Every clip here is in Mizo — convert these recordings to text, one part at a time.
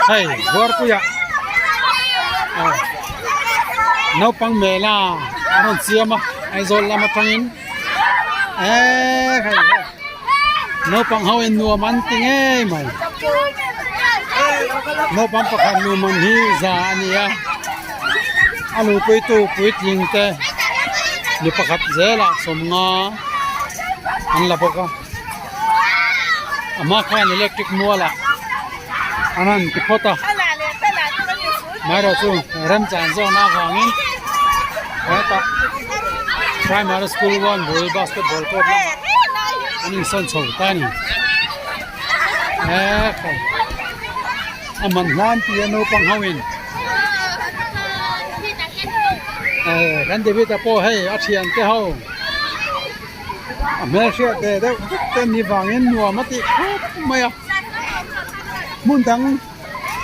Hei Buarpuia ah naupang mela a rawn siam a Aizawl lam atangin eee hei hei naupang ho in nuam an ti ngei mai naupang pakhat nuam an hi za a ni a a luhpuitu puitling te mi pakhat zelah sawmnga an la bawk a. A hma khan electric mual ah an han ti phawt a amaherawh chu remchan zawhna avangin hetah primary school one bul basketball court lamah an insawn chho ta a ni ekhai a man hlan tih a naupang ho in eh kan David-a pawh hei a thiante ho. A hmelhriat ve deuh vek te ni vangin nuam a tih khawp mai a hmun dang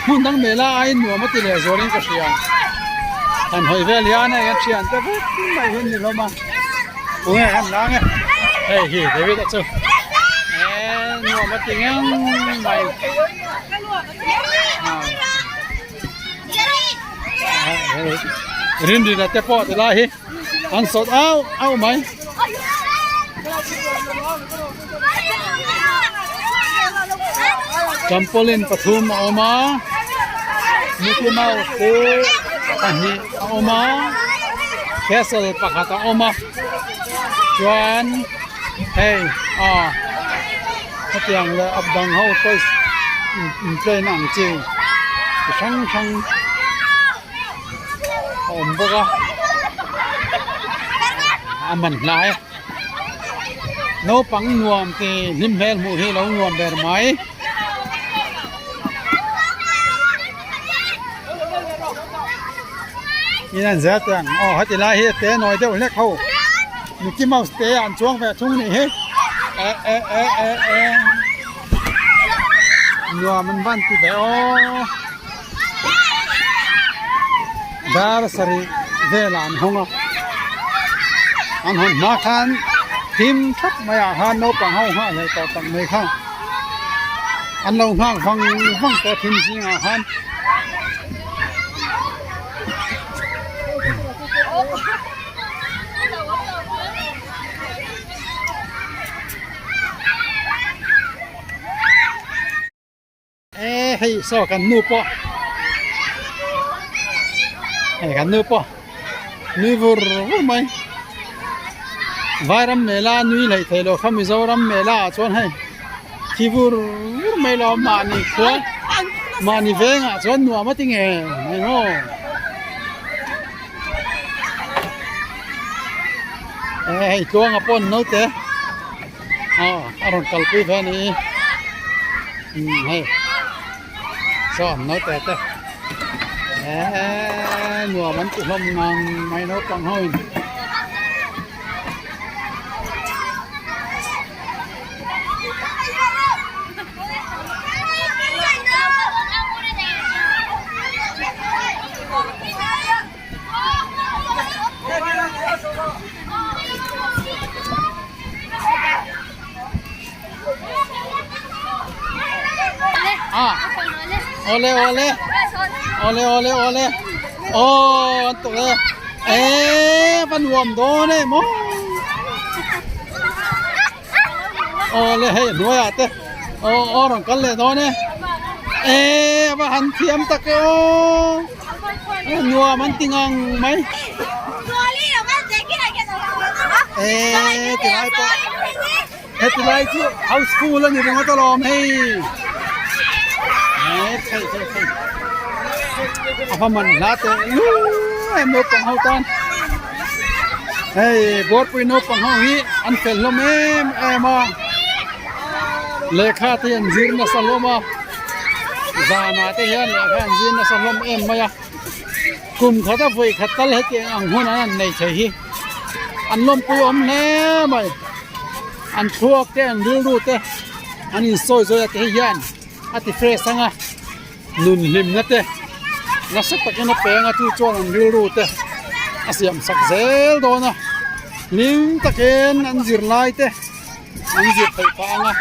hmun dang mela aiin nuam a ti leh zualin ka hria han hawi vel hian hei a thian te vek mai hi an ni hlawm a tunge han lang e hei hi David a chu eee nuam a ti ngang mai rinrina te pawh ti lai hi. An sawt au au mai. Trampoline pathum a awm a, Mickey Mouse te pahnih a awm a, castle pakhat a awm a, chuan hei ah hetiang leh a dang ho toys in play na ang chi chi hrang hrang. a awm bawk a a man hlai a naupang nuam ti hlim hmel hmuh hi a lo nuam ber mai. In an zel teh ang aw heti lai hi te nawi deuh hlek ho mickey mouse te an chuang ve thung nih hi eh eh eh eh eh nuam an van ti ve aw. Dar sarih velah an hawng a an hawn hma khan thim thap maiah khan naupang ho nghah hleh tawh tak mai kha an lo nghak vang vang tawh thim zingah khan. E hei saw kan nu pawh hei kan nu pawh nui vur vur mai vairam mela nui hleih theih loh kha mizoram mela ah chuan hei thi vur vur mai lo mahni khua mahni vengah chuan nuam a ti nge nge maw e hei tluanga pawh an naute. Aw a rawn kalpui ve a ni umm hei saw an naute te eee nuam an ti hlawm ngang mai naupang ho in. À. Ole ole. Ole ole ole. Ô an tuk e. Ê va nuam dawn e maw. Ole hei hnuai ah te. Aw aw rawn kal leh dawn e. Ê va han thiam tak e aw. Nuam an ti ngang mai. Ê ti lai pawh heti lai chu house full a ni ringawt alawm hei. Ê thei thei thei. A va man hla teh luai em naupang ho tan. Hei Buarpui naupang ho hi an fel hlawm em em a. Lehkha te hi an zir nasa hlawm a. Zanah te hian lehkha an zir nasa hlawm em mai a. Kum khat a vawi khat tal hetiang ang hun an han nei thei hi an lawmpui awm hle mai. An thluak te an rilru te an insawi zawi a te hian a ti fresh ang a. Nun hlimna te nasa takin a peng a chu chuan an rilru te a siam sak zel dawn a. Hlim takin an zirlai te an zir theih phah ang a.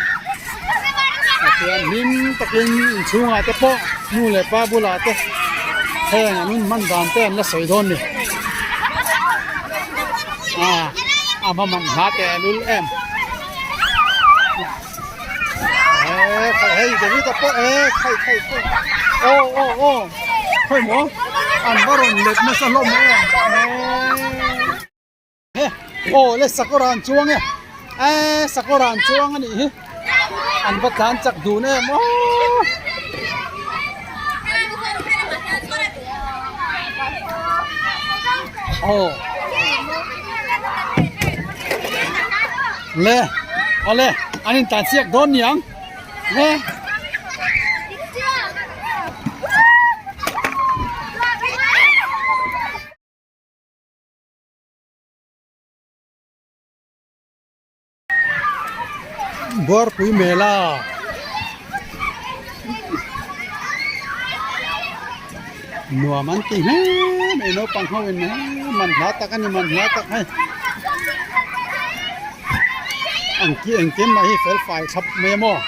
Thianghlim takin inchhungah te pawh nu leh pa bulah te heng an inhman dan te an la sawi dawn ni. Ah a hma man hla teh lul em. Eh hei David a pawh eh khai khai khai aw aw aw khawi maw an va rawn let nasa hlawm em eh aw le sakawr an chuang e eh sakawr an chuang a nih hi an va tlan chak dun em aw. Aw. Le awle an in tlan chiak dawn niang le. Buarpui mela nuam an ti hle mai naupang ho in man hla tak a ni man hla tak hei an ki engkim mai hi fel fai thlap mai a maw.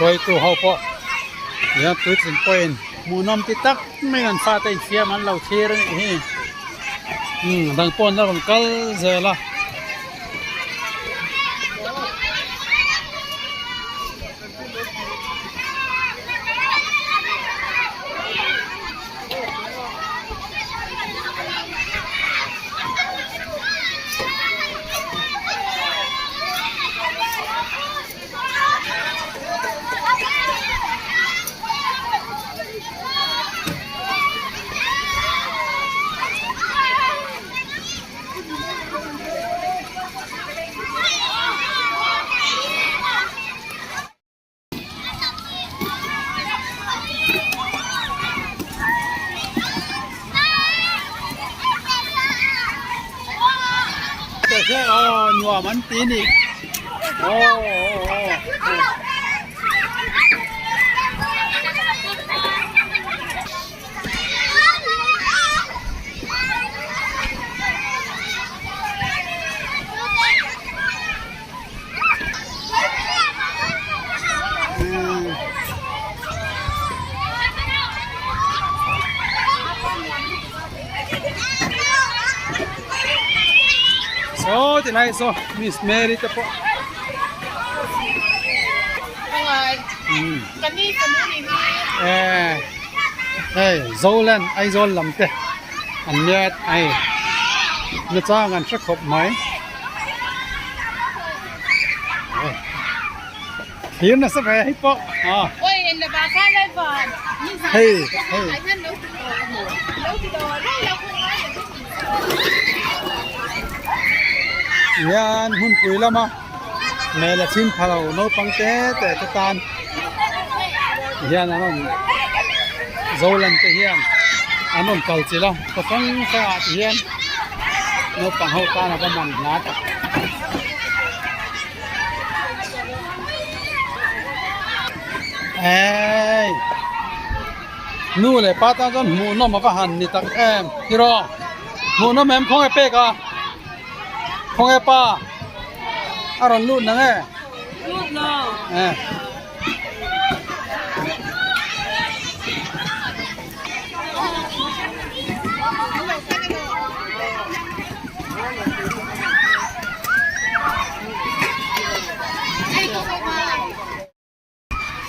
Hruaitu ho pawh hian puitling pawhin hmuhnawm ti tak mai an fate infiam an lo thlir a nih hi umm dang pawh an la rawn kal zel a. Nuam an ti ni aw aw aw. Saw ti lai saw Miss Mary te pawh. Hei Zoland Aizawl lam te an nia hei nachang an hre khawp mai. Thlir nasa ve hei pawh a. Hei hei. Hian hmunpui lama mela chhim pha lo naupang te te te tan hian an rawn Zoland te hian an rawn kal chilh a khaw hrang hrang ah te hian naupang ho tan a va man hla tak. Eii nu leh pa tan chuan hmuhnawm a va han ni tak em tiraw hmuhnawm em khawnge pek a khawnge pa a rawn lut nang e lut lo eh.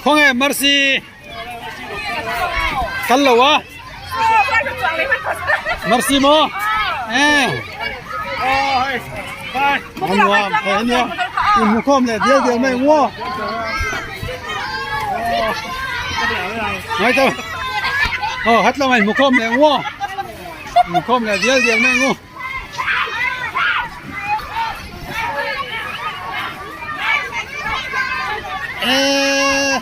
Khawnge Mercy kal lo a Mercy maw eh a nuam thei a nia inhmukhawm leh dial dial mai ang aw ngai tawh aw hat lamah inhmukhawm leh ang aw inhmukhawm leh dial dial mai ang aw. Eh.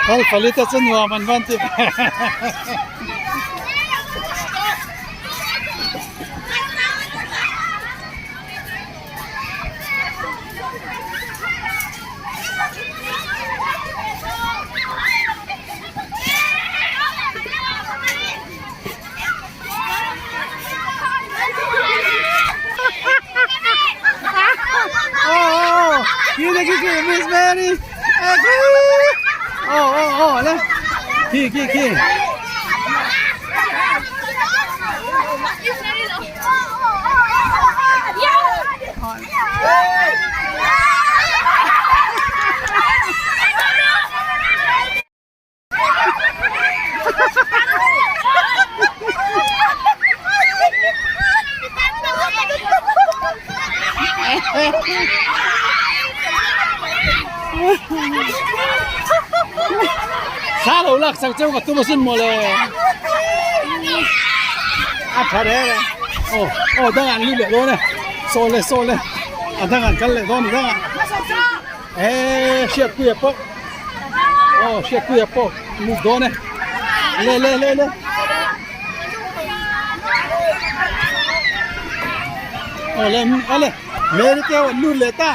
Kal pali te chu nuam an van ti ve. Oh, oh, khi khi khi Miss Mary. Oh, oh, oh, lên. Khi khi khi. Thla lo lak sak cheu ka tum asin mawle a tha reng a aw aw dangah an lut leh dawn e saw le saw le a dangah an kal leh dawn a dangah eee hriatpuia pawh aw hriatpuia pawh lut dawn e le le le le aw le aw le Mary te an lut leh ta.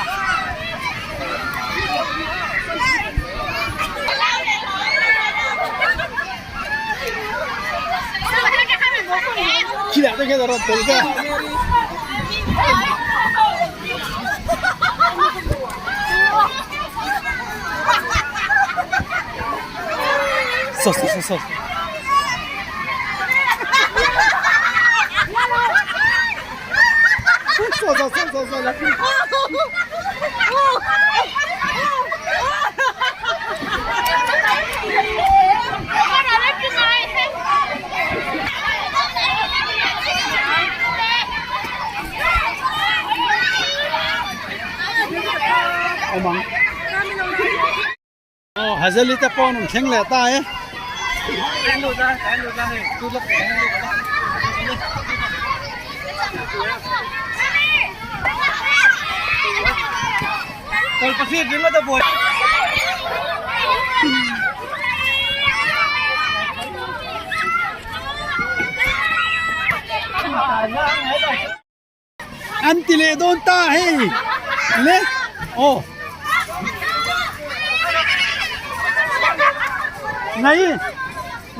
Khi lah te khian a rawn tel ve. Saw saw saw saw. Saw saw saw saw saw. Awm ang. Aw Hazeli te pawh an awm thleng leh ta e. An ti leh dawn ta hei le. Aw. Ngai.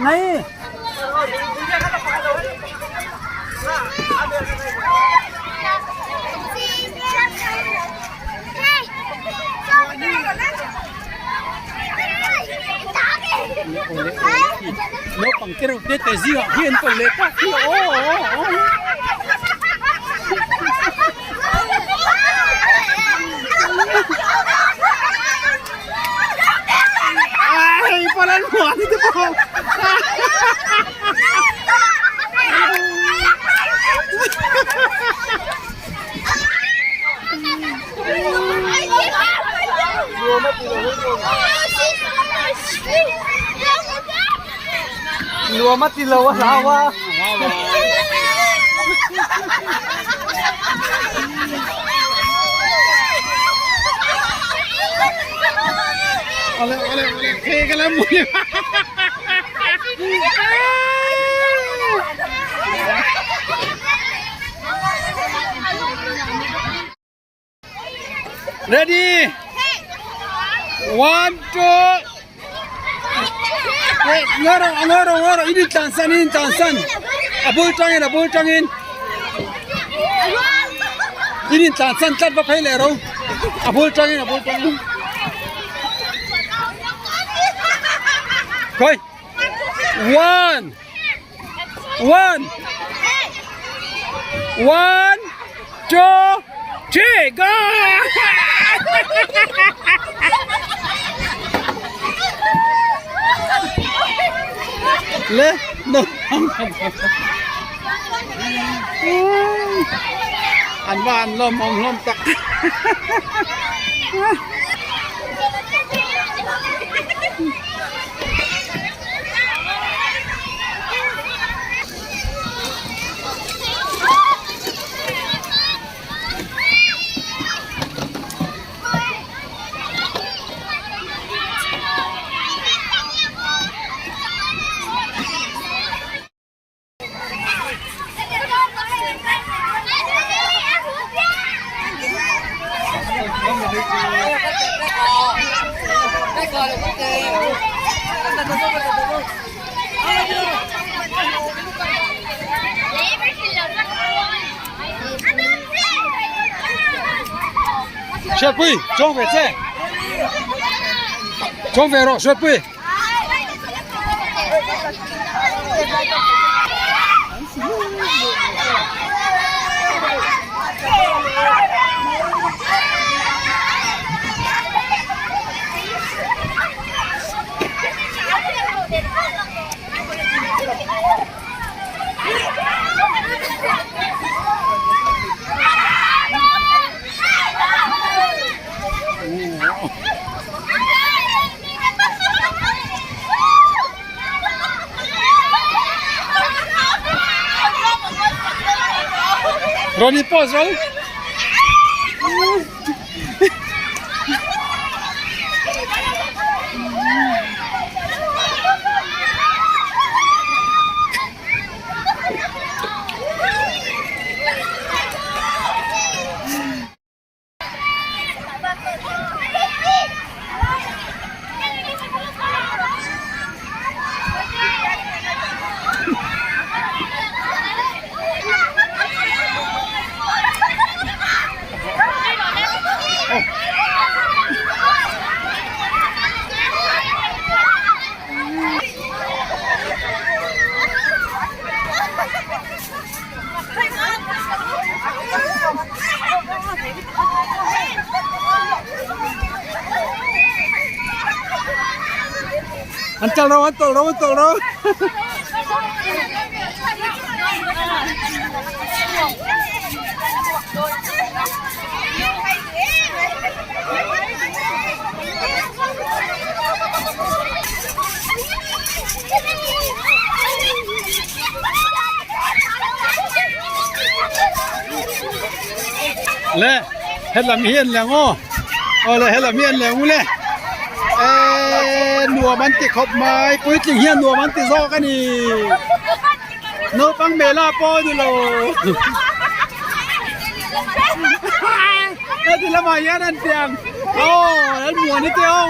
Ngai. Naupang te reuh te te zingah hi an kal leh tak hi aw aw aw. Ai palan muan te pawh. Nuam a ti lo a hlau a. Ale ale ale khe ka lam mu. Ready? One, two. Ngaro, ngaro, ngaro. Ini tansan, ini tansan. A bul tangin, a bul tangin. Ini tansan tlat va phei leh ro. A bul tangin, a bul tangin. Khoi. One. One. One, two, three, go! Le, no. An va an lawm awm hlawm tak. Hriatpui, chawng ve che. Chawng ve rawh Hriatpui. Ronnie pause ro. An kal ro, an tawlh ro, an tawlh ro. Le, helam hi an leng aw. Aw le helam hi an leng u le. Eee nuam an ti khawp mai, puitling hian nuam an ti zawk a ni. Naupang mela pawh a ni lo. ti lamah hian an piang aw an muani te ho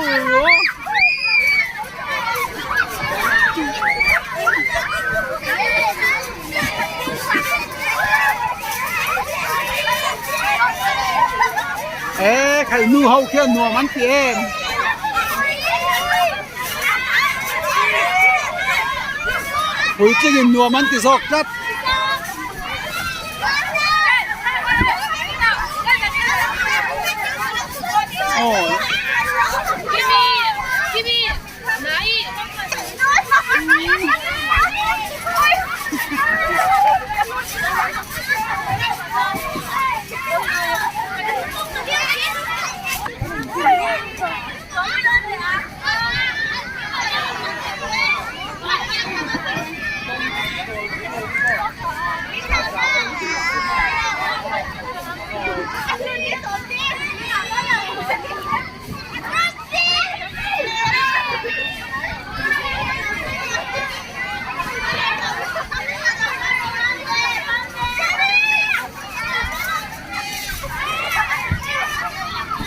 e khai nu ho khian nuam an ti em. Puitlingin nuam an ti zawk tlat.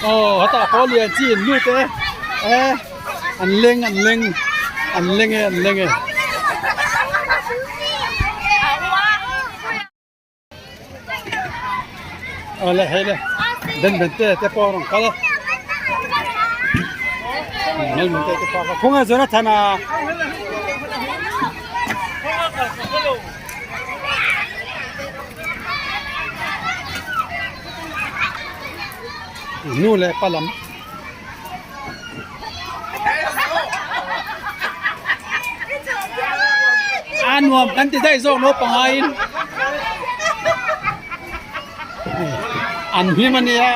Aw hetah pawh lian chi in lut e e an leng an leng an leng e an leng e. Awle hei le ben ben te te pawh a rawn kal a ben ben te te pawh a khawnge Jonathan a. Nu leh pa lam. A nuam kan ti daih zawk naupang aiin an hlim a nia.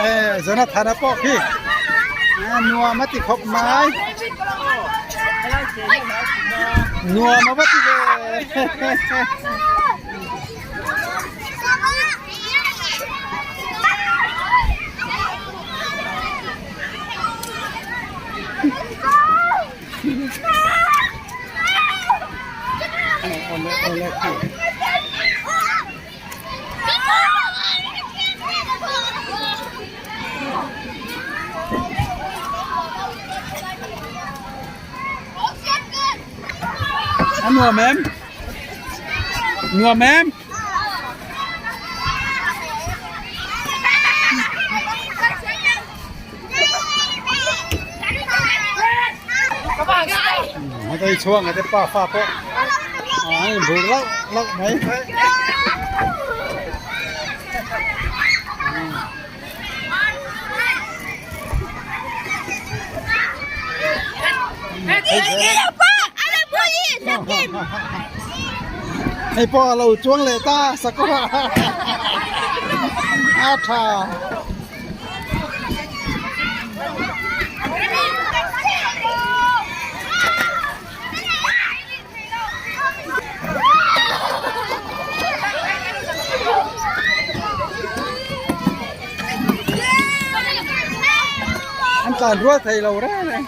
E Jonathan a pawh khi nuam a ti khawp mai nuam a va ti ve. A nuam em? Nuam em? Hei chhuang a te pa fa pawh a in bur lauh lauh mai. Hei pawh a lo chuang leh ta sakawr a tha. An tlan rual thei lo reng reng.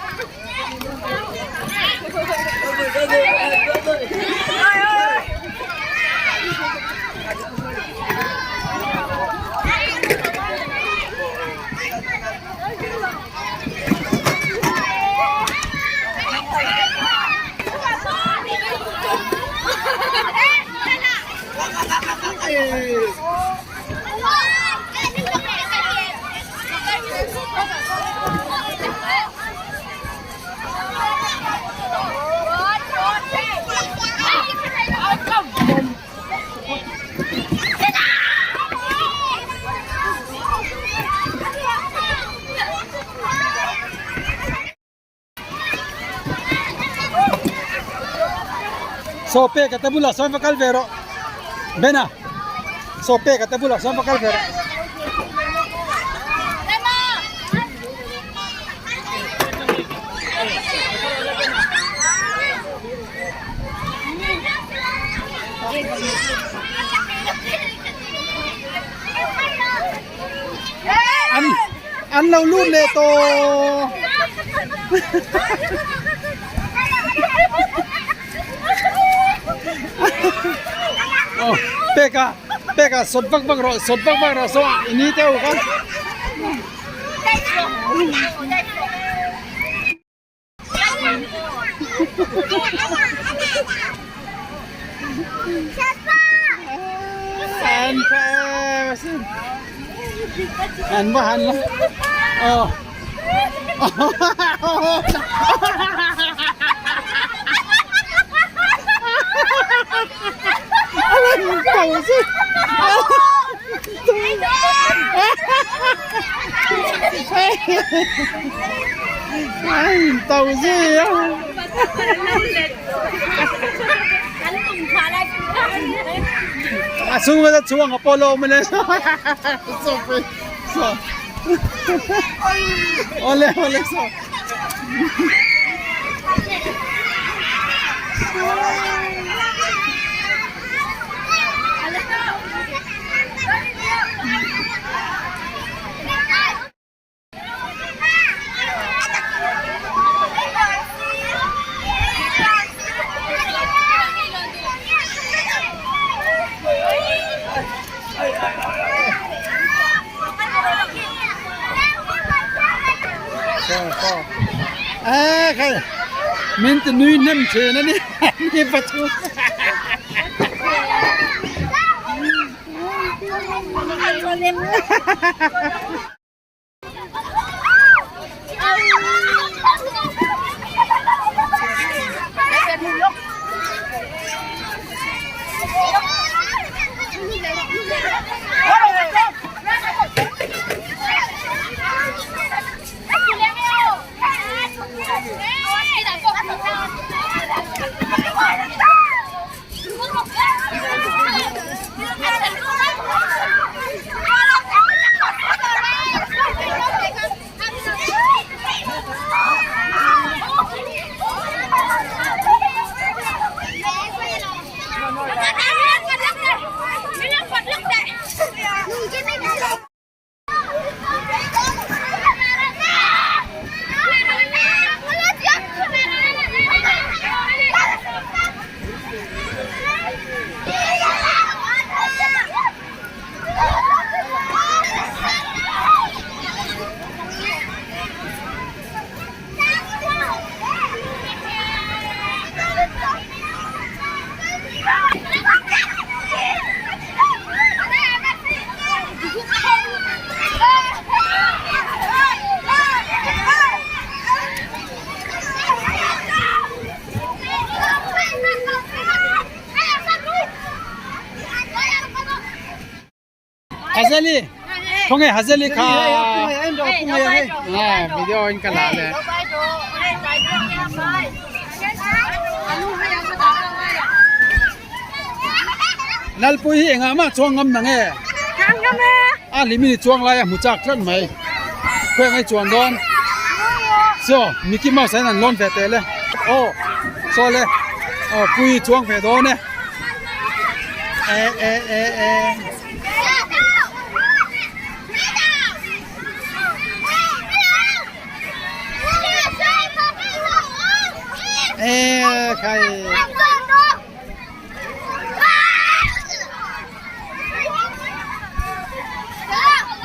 Saw pek a te bulah sawn va kal ve rawh Bena saw pek a te bulah sawn va kal ve rawh. An an lo lut leh tawh. Oh, peka peka sawt vak vak rawh sawt vak vak rawh saw i ni teuh kha. An tha em asin. An va han la. Oh. Tàu gì á? A chung a chuang a polo mane so so ole ole so A khai min ti nui hnem thin a ni ni pathum. Hazeli khawnge Hazeli kha video in ka la le. Lalpui hi engah mah chuang ngam nang e. A limi ni chuang lai a hmu chak tlat mai. Khawi ang ei chuan dawn. So Mickey Mouse ah hian an lawn ve teh le. Aw saw le aw pui chuang ve dawn e. E e e e. E khai.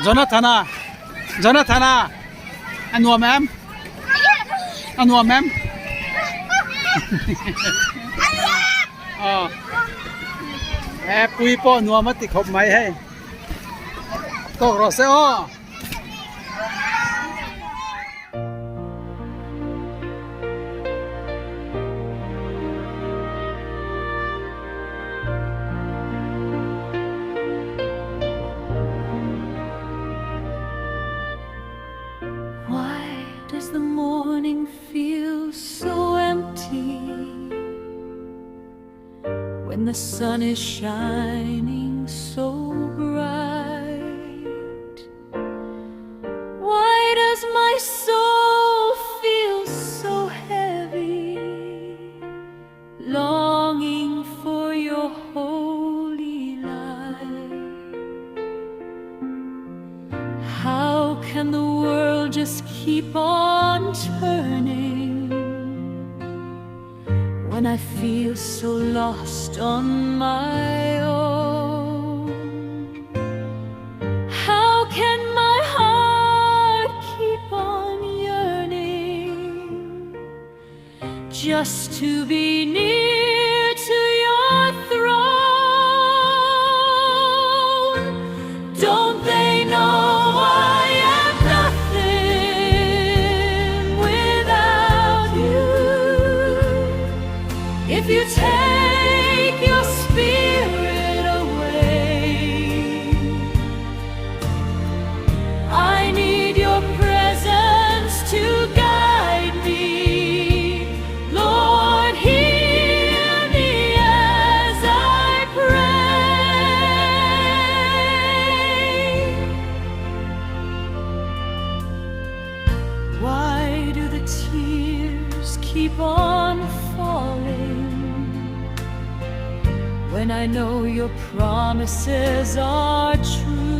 Jonathana Jonathana a nuam em a nuam em aw he pui pawh nuam a ti khawp mai hei tawk rawh se aw. Why does the morning feel so empty? When the sun is shining so bright? Why does my soul feel so heavy, longing for your holy light? How can the world just keep on turning when I feel so lost on my own? How can my heart keep on yearning just to be near to your throne? Don't they know I am nothing without you? If you take your spirit away, I need your presence to guide me. Lord, hear me as I pray. Why do the tears keep on falling when I know your promises are true?